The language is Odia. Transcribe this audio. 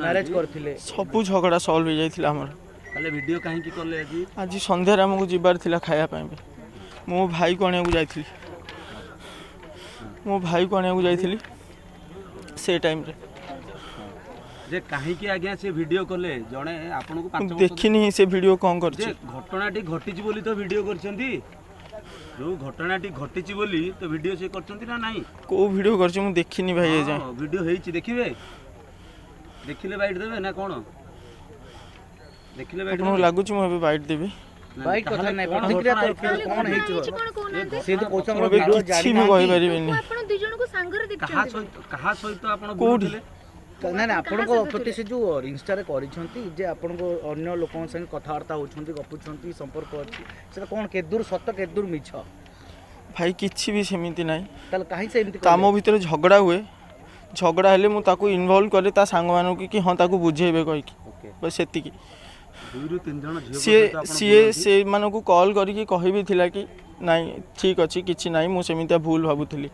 ମ୍ୟାରେଜ କରିଥିଲେ? ସବୁ ଝଗଡ଼ା ସଲ୍ଭ ହେଇଯାଇଥିଲା ଆମର। ତାହେଲେ ଭିଡ଼ିଓ କାହିଁକି କଲେ ଆଜି? ଆଜି ସନ୍ଧ୍ୟାରେ ଆମକୁ ଯିବାର ଥିଲା ଖାଇବା ପାଇଁ ବି। ମୋ ଭାଇକୁ ଆଣିବାକୁ ଯାଇଥିଲି, ମୋ ଭାଇକୁ ଆଣିବାକୁ ଯାଇଥିଲି ସେ ଟାଇମ୍ରେ। ଯେ କାହିଁକି ଆଜ୍ଞା ସେ ଭିଡ଼ିଓ କଲେ? ଜଣେ ଆପଣଙ୍କୁ ମୁଁ 5 ବର୍ଷ ଦେଖିନି ସେ ଭିଡ଼ିଓ କ'ଣ ଯେ କରିଛି। ଘଟଣାଟି ଘଟିଛି ବୋଲି ତ ଭିଡ଼ିଓ କରିଛନ୍ତି। ଯୋଉ ଘଟଣାଟି ଘଟିଛି ବୋଲି ତ ଭିଡ଼ିଓ ସେ କରିଛନ୍ତି ନା ନାହିଁ? କେଉଁ ଭିଡ଼ିଓ କରିଛି ମୁଁ ଦେଖିନି ଭାଇ ଏଯାଏଁ। ହଁ, ଭିଡ଼ିଓ ହେଇଛି, ଦେଖିବେ? ଦେଖିଲେ ବାଇଟ୍ ଦେବେ ନା କ'ଣ? ଦେଖିଲେ ବାଇଟ୍ ଆପଣଙ୍କୁ ଦେବେ? ଲାଗୁଛି ମୁଁ ଏବେ ବାଇଟ୍ ଦେବି? ବାଇଟ୍ କଥା ତାହେଲେ ନାହିଁ, କ'ଣ ପ୍ରତିକ୍ରିୟା ଘଟଣା ତରଫରୁ ହେଇଥିଲା? କ'ଣ ହେଇଛି? ହେଇଛି କ'ଣ କହୁନାହାନ୍ତି? ସେ ତ କହୁଛନ୍ତି ମୁଁ ଆମର ଏବେ ଭିଡ଼ିଓ କିଛି ବି ଜାଣିନାହାନ୍ତି। କହିପାରିବିନି। ଆପଣ 2 ଜଣଙ୍କୁ ସାଙ୍ଗରେ କାହା ଦେଖିଛନ୍ତି? ସହିତ, କାହା ସହିତ ଆପଣ କୋଉଠି? ବୁଲୁଥିଲେ? ନାଇଁ ନାଇଁ, ଆପଣଙ୍କ କାହା ସହିତ ପ୍ରତି ଥିଲେ? ସେ ଯୋଉ ଇନଷ୍ଟାରେ କରିଛନ୍ତି ଯେ ଆପଣଙ୍କ ଅନ୍ୟ ଲୋକଙ୍କ ସାଙ୍ଗେ କଥାବାର୍ତ୍ତା ହେଉଛନ୍ତି, ଗପୁଛନ୍ତି, ସମ୍ପର୍କ ଅଛି, ସେଟା କ'ଣ କେଦୂର ସତ, କେଦୂର ମିଛ? ଭାଇ, କିଛି ବି ସେମିତି ନାହିଁ। ତାହେଲେ କାହିଁ ସେ ଏମିତି ତା ମୋ କଲେ? ଭିତରେ ଝଗଡ଼ା ହୁଏ, ଝଗଡ଼ା ହେଲେ ମୁଁ ତାକୁ ଇନଭଲ୍ଭ କରେ ତା ସାଙ୍ଗମାନଙ୍କୁ କି ହଁ ତାକୁ ବୁଝେଇବେ କହିକି। ଓକେ। ବସ୍ ସେତିକି। 2ରୁ 3 ଜଣ ଝିଅଙ୍କ ସିଏ ସହିତ ଆପଣ ସିଏ ବୁଲନ୍ତି? ସେମାନଙ୍କୁ କଲ୍ କରିକି କହିବି ଥିଲା କି ନାଇଁ, ଠିକ୍ ଅଛି, କିଛି ନାହିଁ, ମୁଁ ସେମିତିଆ ଭୁଲ ଭାବୁଥିଲି।